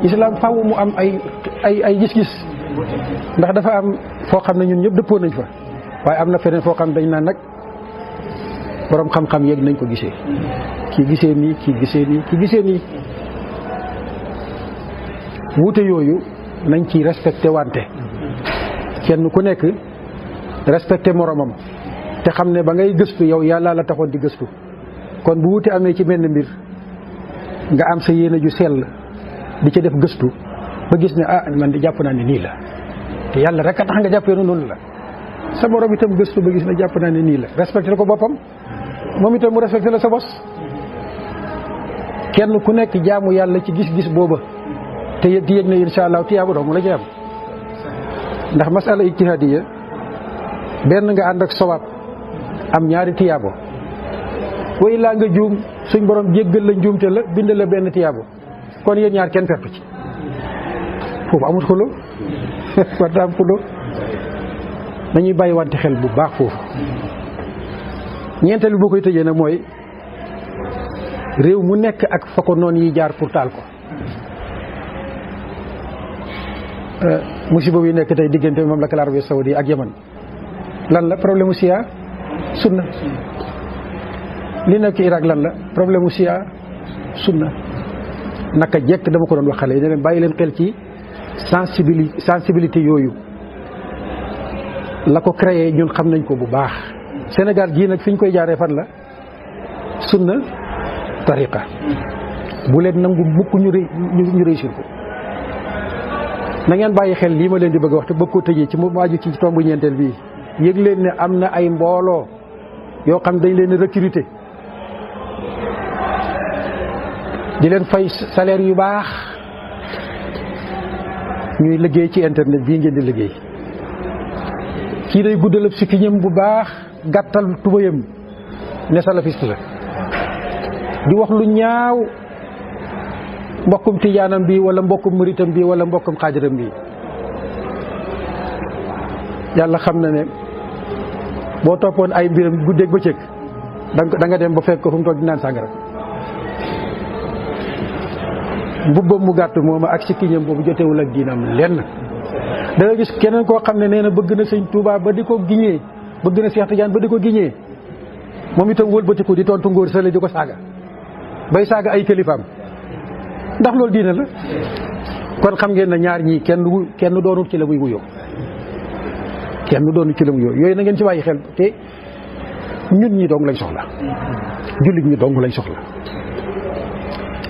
islam faaw mu am ay gis-gis ndax dafa am foo xam ne ñun ñëpp dëppoo nañ fa waaye am na feneen foo xam dañ naan nag borom xam-xam yeeg nañ ko gisee kii gisee nii kii gisee nii kii gisee nii wuute yooyu nañ ci respecté wante kenn ku nekk respecté moromam te xam ne ba ngay gëstu yow yàlla la taxoon di gëstu kon bu wuute amee ci benn mbir nga am sa yéene ju sell di ca def gëstu ba gis ne man di jàpp naa ne nii la te yàlla rek a tax nga jàppee noonu la sa morom itam gëstu ba gis ne jàpp naa ne nii la respecté ko boppam moom itam mu respecté la sa bos kenn ku nekk jaamu yàlla ci gis-gis booba te yëg ne insha allah tiyaaba dong la ci am ndax masala ijtihadiya benn nga ànd ak sawaab am ñaari tiyaabo way laa nga juum suñ borom jéggal la njuumte la bind la benn tiyaabo kon yéen ñaar kenn pertu ci foofu amut xulo warta am xulo nañuy bàyyi wante xel bu baax foofu ñeenteel bi boo koy tëjee nag mooy réew mu nekk ak fa ko noon yi jaar pour taal ko musiba bi nekk tey diggante mamlaka al arabia saoudi ak yaman lan la problème mu siya sunna li nekk Irak lan la problème mu siya sunna naka jekk dama ko doon wax xale yi ne leen bàyyi leen xel ci sensibilité yooyu la ko créé ñun xam nañ ko bu baax Sénégal gii nag fi ñu koy jaaree fan la sunna tariqa bu leen nangu mukk ñu réussir ko na ngeen bàyyi xel lii ma leen di bëgg a wax te bëgg koo tëjee ci mu aju ci tombu ñeenteel bii yëg leen ne am na ay mbooloo yoo xam dañ leen recruter di leen fay salaire yu baax ñuy liggéey ci internet bii ngeen di liggéey kii day guddalab sikkiñam bu baax gàttal tubayam ne salafiste la di wax lu ñaaw mbokkum tijaanam bi wala mbokkum muritam bi wala mbokkum xaajaram bi yàlla xam na ne boo toppoon ay mbiram guddeeg bëccëg da nga dem ba fekk ko fu mu toog di naan sàngara mbubbam mu gàtt mooma ak sikkiñam boobu jotewul ak diinam lenn da nga gis keneen koo xam ne nee na bëgg na sëñ Touba ba di ko giñee bëgg na Cheikh Tidiane ba di ko giñee moom itam wëlbatiku di tontu ngóor sale di ko saaga bay saaga ay kilifaam ndax loolu diina la kon xam ngeen ne ñaar ñii kenn doonul ci la muy wuyoo kenn doonul ci la muy wuyoo yooyu na ngeen ci bàyyi xel te ñun ñi dong lañ soxla jullit ñi dong lañ soxla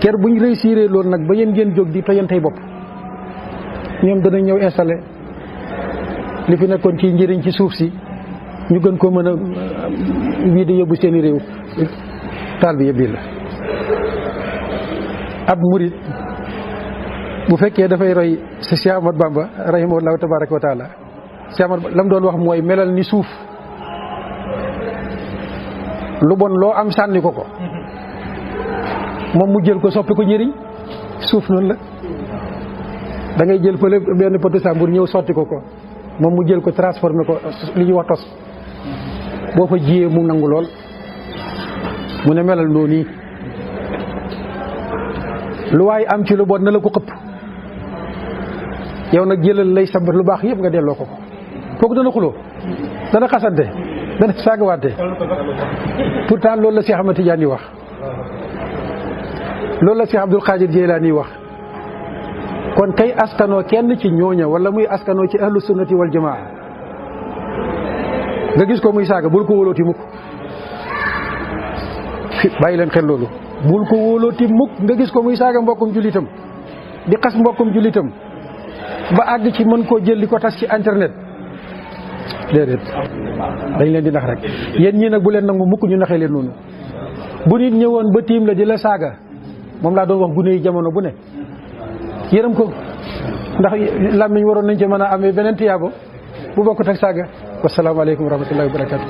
ker buñ réussir loolu nag ba yéen ngeen jóg di tojantey bopp ñoom danañ ñëw installé li fi nekkoon ci njëriñ ci suuf si ñu gën ko mën a wii di yóbbu seeni réew taal bi yëpp la ab murid bu fekkee dafay roy si Cheikh Ahmadou Bamba rahimahullahu tabaraka wa taala Cheikh Ahmadou lam doon wax mooy melal ni suuf lu bon loo am sànni ko moom mu jël ko soppi ko njëriñ suuf noonu la da ngay jël fële benn potu sàmbur ñëw sotti ko moom mu jël ko transformé ko li ñuy wax tos boo fa jiyee mu nangu lool mu ne melal noonu nii lu waay am ci lu bon na la ko xëpp yow nag jëlal lay sabat lu baax yëpp nga delloo ko kooku dana xuloo dana xasante dana saagawaate pourtant loolu la Cheikh Ahmad Tidiane yi wax loolu la Cheikh Abdul Qadir Jeylaani wax kon kay askanoo kenn ci ñooña wala muy askanoo ci ahlu sunnati wal jamaa nga gis ko muy saaga bul ko wóolooti mukk bàyyi leen xel loolu bul ko wóolooti mukk nga gis ko muy saaga mbokkum jullitam di xas mbokkum jullitam ba àgg ci mën koo jël di ko tas ci internet déedéet dañ leen di nax rek yéen ñii nag bu leen nangu mukk ñu naxee leen noonu bu nit ñëwoon ba tiim la di la saaga moom laa doon wax gune yi jamono bu ne yërëm ko ndax làmmiñ waroon nañ ci mën a amee beneen tiyaabo bu bokkut ak saaga wasalaamaaleykum wa rahmatullahi wa barakatu